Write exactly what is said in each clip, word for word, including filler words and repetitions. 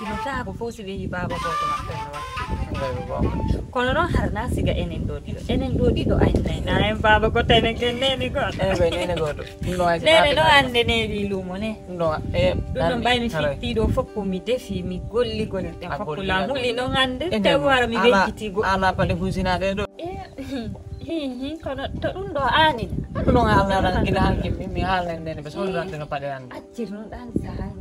Ino taako fof si ɓe yi baaba gooto maɓɓe no waɗi. Kono noon harna siga enen ɗo ɗiɗo. Enen ɗo ɗiɗo aynay. Na en baaba gooto enen ken nene gooto. Enen ɓe nene gooto. Nene no hannde neewi luumo ne. No e ɗum no mbaymi fitti ɗo fof ko mi defi mi golli golli ɗen fof ko laam huli noon hannde tawi wara mi wecciti go. Ala paɗe husinaɗe ɗo. Kono to ɗum ɗo aani. Ɗum ɗon haalnaɗan gila hanki mi haalnan nene ɓe soodorante no paɗe hannde. Accir noon ɗan sahaa.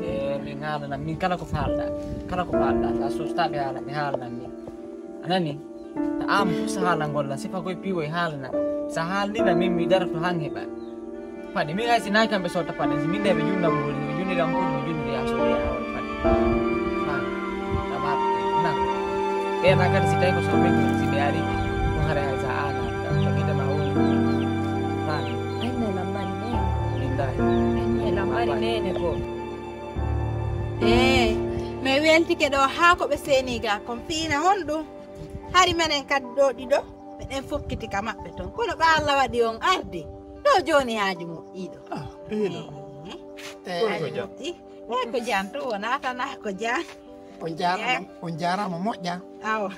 E min haalana min kala ko faalɗa kala ko faalɗa sa sostaɓe haala mi haalnan min a nani ta am sa haala ngolla sifa koye piwo e haalna sa haalnina min mi dara to han heɓa paɗe min hay si nayi kamɓe sotta paɗe si min nde ɓe junna ɓuri ɓe junni ɗan koɗum ɓe junni ya soɗe ya paɗe na na ɓeerna kadi si tawi ko so min si ɓe ari ɗum haɗa hay sa ana ka gidama woni na Anne lammari nene. Billahi. Anne lammari nene ko. Eey, mi weltike ɗo haa ko ɓe seeni ga kon fiina honɗum? Hari menen kadi ɗo ɗiɗo, meɗen fokkiti ka maɓɓe ton. Kono ɓa Allah waɗi on ardi. Ɗo jooni haaju moƴƴiiɗo. Ah, piiɗo. Eey. Eey, ko jam. Eey, ko jam to wonaa tan ah, ko jam. On jaaraama, on jaaraama moƴƴa. Awa.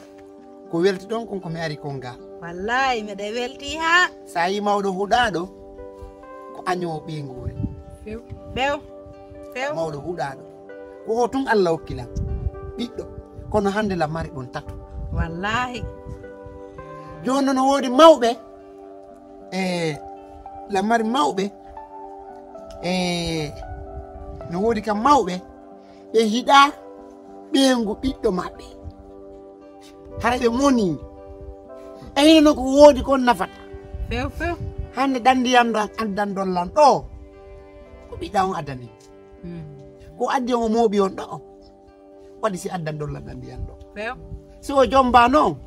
Ko welti ɗon kon ko mi ari kon ga. Wallahi, miɗo welti haa. Sa yi mawɗo huɗaaɗo, ko añoowo ɓeynguure. Few. Few. Few. Mawɗo huɗaaɗo. Ko o tun Allah hokki lan. Ɓiɗɗo. Kono hannde lan mari ɗon tato. Wallahi. Jooni no woodi mawɓe. E lan mari mawɓe. E no woodi kam mawɓe. Ɓe hiɗa ɓeyngu ɓiɗɗo maɓɓe. Hara ɓe moni. E hino no ko woodi kon nafata. Few few. Hannde ɗan ndiyam ɗo an addan dollan ɗo. Ko ɓiɗɗa on addani. Ko addi on o mooɓi on ɗo. Waɗi si addan dollan ɗan ndiyam ɗo. Few. Si o jomba noon.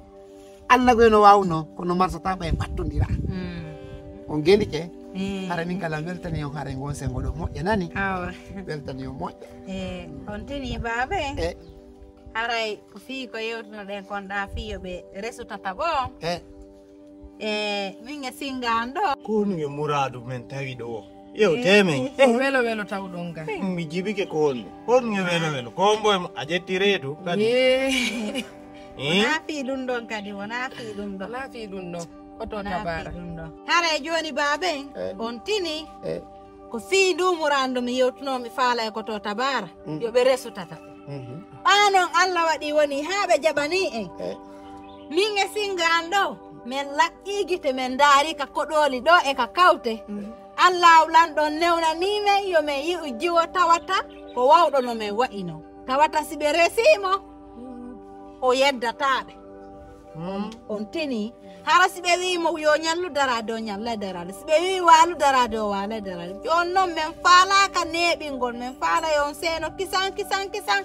Allah goy no waawno kono marsata ɓay ɓattondira. On geni ke. Hara min kala weltani on hara ngon sengo ɗo moƴƴa nani. Awa. Weltani on moƴƴa. E on tini baabe. E haray ko fii ko yewtunoɗen kon ɗa fii yo ɓe resu tataɓo on. E e min e singa an ɗo. Ko honɗum e muraadu men tawi ɗo o? Yewte men. Ko welo welo tawɗon ga. Mi jibike ko honɗum. Honɗum e welo welo ko hombo e mo- a ƴetti reedu kadi. Wonaa fii ɗum ɗon kadi wonaa fii ɗum ɗon. Wonaa fii ɗum ɗon. Koto tabara. Haray jooni baaben on tini. Ko fii ndu muraadu mi yewtunoo mi faala e ko to tabaara yo ɓe resu tata. Ɓaa noon Allah waɗi woni haa ɓe jaɓanii en. Min e singa an ɗo men laɓɓii gite men ndaari ka koɗooli ɗo e ka kawte. Allah lanɗon newnanii men yo men yi'u jiwo tawata ko wawɗo no men wa'inoo. Tawata si ɓe resii mo o yeddataa ɓe. On tini hara si ɓe wii mo yo ñallu daraade o ñalla daraade si ɓe wii waalu daraade o waala daraade jooni noon min faalaaka neeɓingol min faala yo on seeno kisan kisan kisan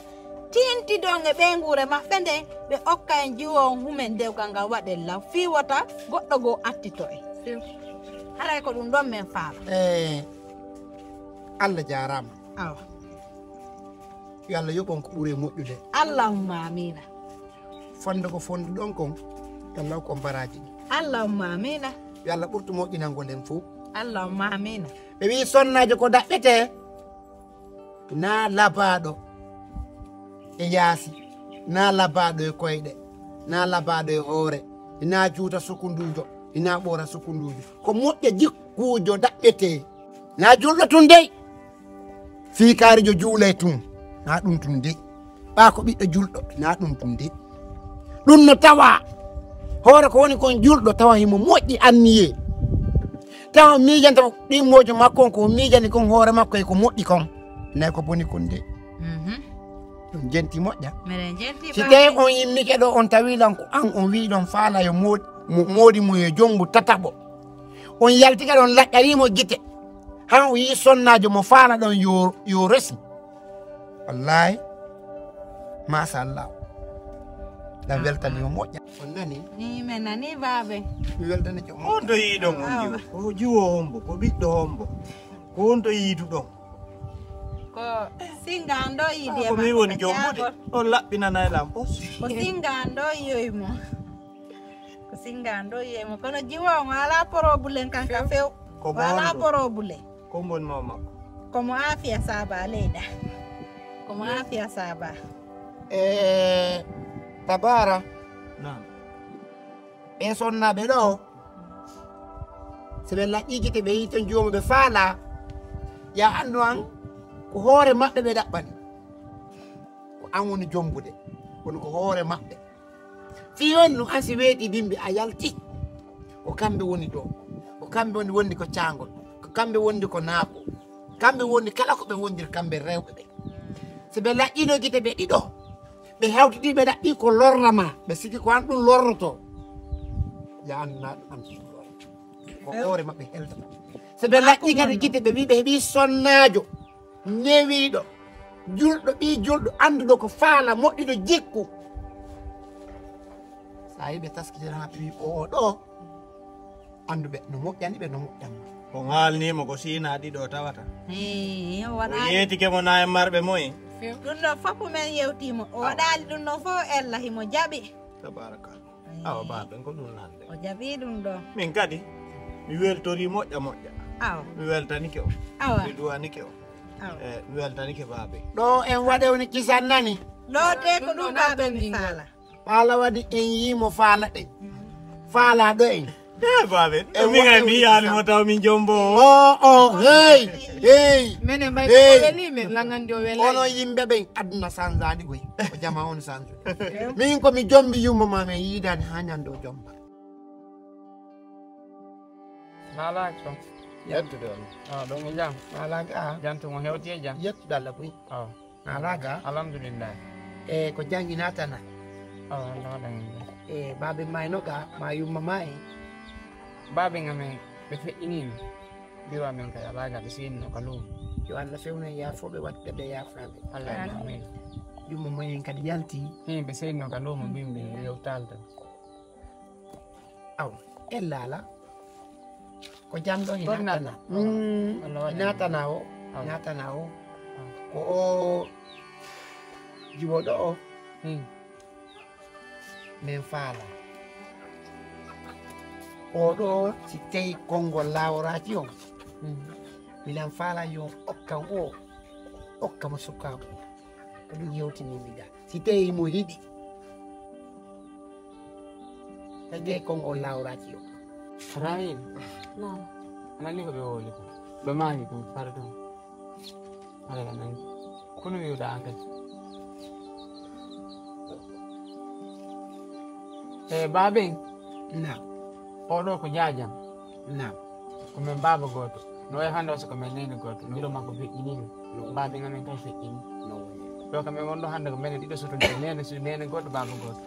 tintidon e ɓeynguure maɓɓe nden ɓe okka en jiwo on humen dewgal ngal waɗen law fii wota goɗɗo goo attito en haray ko ɗum ɗon min faala. E Allah jaaraama. Awa. Yo Allah yoɓon ko ɓuri moƴƴude. Allahumma amina. Fonde ko fonduɗon kon yo Allah hokku on baraaji ɗi. Allahumma amina. Yo Allah ɓurtu moƴƴinango nden fof. Allahumma amina. Ɓe wii sonnaajo ko daɓɓetee na labaaɗo e yaasi na labaaɗo e koyɗe na labaaɗo e hoore ina juuta sukunduujo ina ɓoora sukunduujo ko moƴƴa jikkuujo daɓɓetee. Na julɗo tun dey fii kaarijo juulay tun na ɗum tun dey ɓaa ko ɓiɗɗo julɗo na ɗum tun dey. Ɗum no tawa hoore ko woni kon julɗo tawa himo moƴƴi anniyee tawa miijanta ɗimmoojo makko on ko miijani kon hoore makko e ko moƴƴi kon nay ko boni kon dey. Ɗum jenti moƴƴa. Si tawii on yimmike ɗo on tawi lan ko an on wii ɗon faala yo moodi mo yo jombu tataɓo on yaltike ɗon laƴƴariimo gite han o yii sonnaajo mo faala ɗon yo resu. Wallaahi. Machallah. Ɗan weltani o moƴƴa. On nani? Ni men nani baabe. Mi weltani joom on to yiiɗon on jiwo ko jiwo hombo ko ɓiɗɗo hombo ko on to yiiduɗon. Ko singa an ɗo yiidi e ko min woni jombude on laɓɓinanay lan pos. Ko singa an ɗo yiyoy mo. Ko singa an ɗo yiyoy mo kono jiwo on ala porobulen kan ka few. Ko ala porobulen. Ko mbonno makko. Ko mo afiya saba leyɗa. Ko Maafiya Saba. E Tabara. Naam. Ɓe sonnaaɓe ɗo, so ɓe laƴƴii gite, ɓe yii ton joomu ɓe faalaa, ya anndu an ko hoore maɓɓe ɓe ɗaɓɓani. Ko an woni jombude, kono ko hoore maɓɓe. Fii on no an si weeɗii bimbi a yalti. Ko kamɓe woni ɗo. Ko kamɓe woni wondi ko caangol. Ko kamɓe wondi ko naako. Kamɓe woni kala ko ɓe wondiri kamɓe rewɓe ɓe. So ɓe laƴƴino gite ɓe ɗiɗo, ɓe hawtiti ɓe ɗaɓɓi ko lorra ma. Ɓe sikki ko an ɗum lorroto. Ya an na ɗum an ɗum lorroto. Ko hoore maɓɓe heltata. So ɓe laƴƴi kadi gite ɓe wi ɓe heɓi sonnaajo. Newiiɗo, julɗo, ɓii julɗo, annduɗo ko faala, moƴƴuɗo jikku. So a yii ɓe taskitira haa ɓe wii oo ɗo, anndu ɓe no moƴƴani ɓe, no moƴƴan ma. Ko ŋaalniimo ko siina ɗiɗo tawata. Ee, o O waɗaali. Yeetike mo na en marɓe moye. Ɗum ɗo fof men yewtiimo. O waɗaali ɗum ɗon fof ella himo jaɓi. Tabarakallah. Awa baaɓe ko ɗum hannde. O jaɓii ɗum ɗo. Min kadi mi weltorii moƴƴa moƴƴa. Awa. Mi weltanike o. Awa. Mi duwanike o. Awa. Eh, mi weltanike baaɓe. Ɗo en waɗewni kisan nani. Ɗo te ko ɗum baaɓe mi faala. Faala waɗi en yiimo faala ɗen. Faala ɗo en. Eh, baaɓe. Eh, min ay mi yiyaani mo taw min jombo. O, o, hey, hey. Menen mbay ko Hey. Weli men, langandi o welay. Onon yimɓe ɓen, aduna sanzaani koy. Ko jama on sanzu. Min ko mi jombi yumma ma, mi yiidaani haa ñande o jomba. Naalaaga ɗon. Yettude on. Ah, ɗon e jam. Naalaaga a. Jantu mo hewti e jam. Yettude Allah koy. Aw. Naalaaga. Alhamdulillah. E ko jangi natana. Aw, Allah waɗan en jam. E baabe mayno ga, ma yumma ma e. Baabe ngamen ɓe feƴƴiniima. Biro amen ka alaaga ɓe seenno ka luumo. Yo Allah fewnen yaafooɓe waɗde ɓe yaafaaɓe. Allah amin. Yumma moyen kadi yalti. Hii ɓe seenno ka luumo mbimbi yewtal tan. Aw, ella ala. Ko jam ɗo e Ɗon natana. Natana. Mm, Allah waɗa. Natana o. Aw. Natana o. Aw. Ko o jiwo ɗo o. Hmm. Min faala. O ɗo si tawi konngol laaworaaki on. Hmm. Miɗen faala yo okkan o. Okka mo sukaaku. Ko ɗum yewtini mi ga. Si tawi mo hiɗi. Tawi konngol lawraaki yo. Rahim. Naam. Anani ko ɓe wowli ko. Ɓe maaki ko fare ɗum. Ala ka nangi. Kono wiwɗa an kadi. E baaben. Naam. Oɗo ko jaajam. Naam. Ko men baaba gooto. No wayi hannde o so ko men neene gooto. Miro makko feƴƴiniima. Baaben amen kay feƴƴini. Ɗo ka men wonɗo hannde ko menen ɗiɗo sotondir neene, so neene goɗɗo, baaba gooto.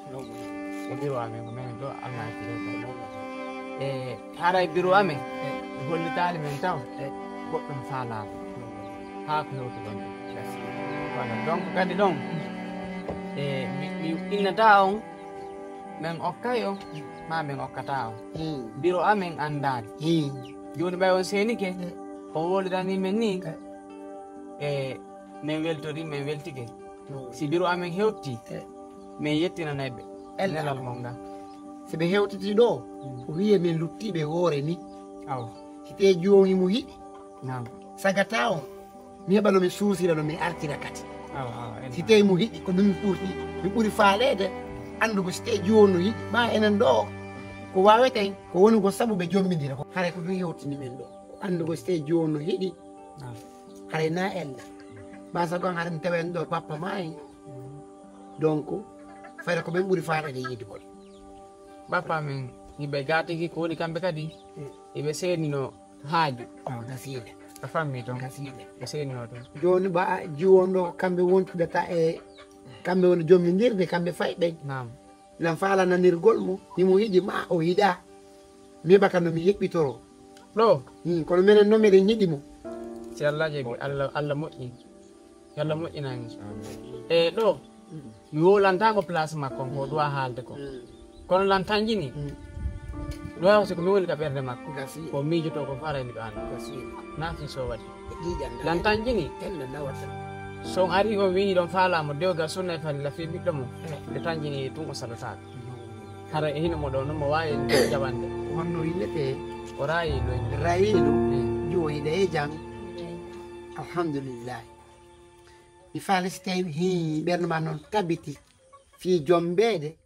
E biro amen ko menen ɗo Allah hakkilo ka. E haray biro amen. E hollitaali men taw. Goɗɗum faalaama. Haa ko hewti ɗon. Voilà, donc kadi ɗon. E mi, mi innata on. Men okkay on, ma men okkata on. Hmm. Biro amen anndaali. Hmm. Jooni ɓay on seenike, hmm, on wowlidanii men nii, eh, e men weltori, men weltike. Hmm. Si biro amen hewti, eh, men yettinanay ɓe nelal mon ngal. Si ɓe hewtiti ɗo, hmm, ko wiye men luttiiɓe hoore ni. Awa. Si tee jooni mo hiɗi, naam, sagata on. Mi heɓa no mi suusira, no mi artira kadi. Awa, awa, en si tawi mo hiɗi ko ɗum suusi, mi ɓuri faaleede. Anndu ko si tawi jooni no hiɗi, ma enen ɗo, ko waaweten, ko woni ko sabu ɓe jombindira ko. Haray ko ɗum hewtini men ɗo. Anndu ko si tawi jooni no hiɗi, awa, haray na ella. Ma sago an haray mi tawen ɗo bappa ma en. Donc, fayda ko ɓen ɓuri faaleede yiidugol. Bappa men, yimɓe gatigi ko woni kamɓe kadi, mm, iɓe seenino haaju. Awa, gasiide. A fammi toon. Gasiide. Ɓe seenino toon. Jooni ba a jiwon ɗo, kamɓe wontudata e, kamɓe woni jommindirde, kamɓe fay ɓen. Naam. Nan faala nanirgol mo, himo yiɗi ma o yiɗa. Mi heɓa ka no mi heɓɓitoro. Ɗo? Hmm, kono menen no meɗen yiɗi mo. Si Allah jaɓi, Allah, Allah moƴƴi. Yo Allah moƴƴinan en. E ɗo, mi wowlantaako place makko on, ko duwa haalde ko. Mm. Kono lan tanjini, mm, ɗo yaw si ko mi woni ka ɓernde makko. Gasi. Ko miijoto ko farani ɗo an. Gasi. Nafi so waɗi. Lan tanjini. Ella nawata. So on ari on wiyi ɗon faalaamo dewgal sunna e falila fii ɓiɗɗo mo. Eh. Nde tanjini tun o saɗotaako. Hara e hino mo ɗo, no mo waawi en jaɓande. Honno innete? O Rayilu en. Rayilu. Eh. Jiwo hiɗa e jam. Eh. Alhamdulillahi. Faale si tawi hi ɓernde ma noon tabiti fii jom mbeede.